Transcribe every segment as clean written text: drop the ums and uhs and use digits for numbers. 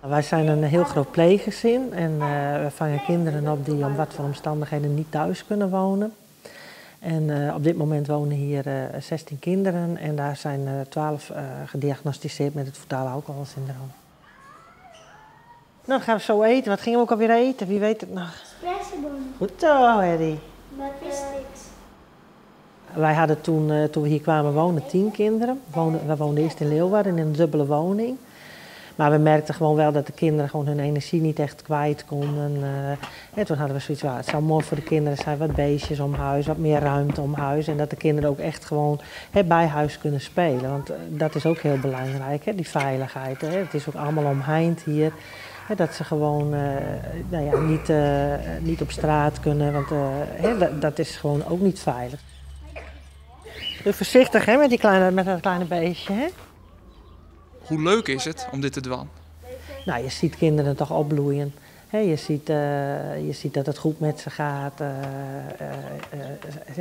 Wij zijn een heel groot pleeggezin en we vangen kinderen op die om wat voor omstandigheden niet thuis kunnen wonen. En op dit moment wonen hier 16 kinderen en daar zijn 12 gediagnosticeerd met het foetale alcoholsyndroom. Nou, dan gaan we zo eten. Wat gingen we ook alweer eten? Wie weet het nog? Spijsbonen. Goed zo, Harry. Met vissticks. Wij hadden toen we hier kwamen wonen 10 kinderen. We woonden eerst in Leeuwarden in een dubbele woning. Maar we merkten gewoon wel dat de kinderen gewoon hun energie niet echt kwijt konden. En toen hadden we zoiets van, het zou mooi voor de kinderen zijn, wat beestjes om huis, wat meer ruimte om huis. En dat de kinderen ook echt gewoon, hè, bij huis kunnen spelen. Want dat is ook heel belangrijk, hè, die veiligheid. Hè. Het is ook allemaal omheind hier. Hè, dat ze gewoon niet op straat kunnen, want hè, dat is gewoon ook niet veilig. Doe voorzichtig, hè, met dat kleine beestje. Hè? Hoe leuk is it om dit te dwaan? Je ziet kinderen toch opbloeien. Hè, je ziet dat het goed met ze gaat.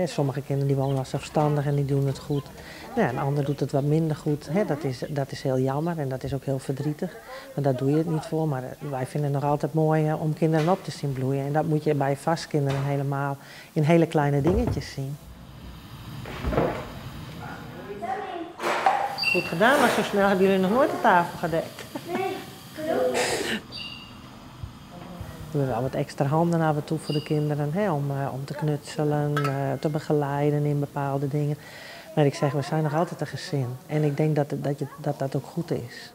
Sommige kinderen die wonen al zelfstandig en die doen het goed. Een ander doet het wat minder goed. Hè, dat is heel jammer en dat is ook heel verdrietig. Maar daar doe je het niet voor. Maar wij vinden het nog altijd mooi om kinderen op te zien bloeien. En dat moet je bij FAS-kinderen helemaal in hele kleine dingetjes zien. Goed gedaan, maar zo snel hebben jullie nog nooit de tafel gedekt. Nee, klopt. We hebben wel wat extra handen af en toe voor de kinderen, hè, om te knutselen, te begeleiden in bepaalde dingen. Maar ik zeg, we zijn nog altijd een gezin. En ik denk dat dat ook goed is.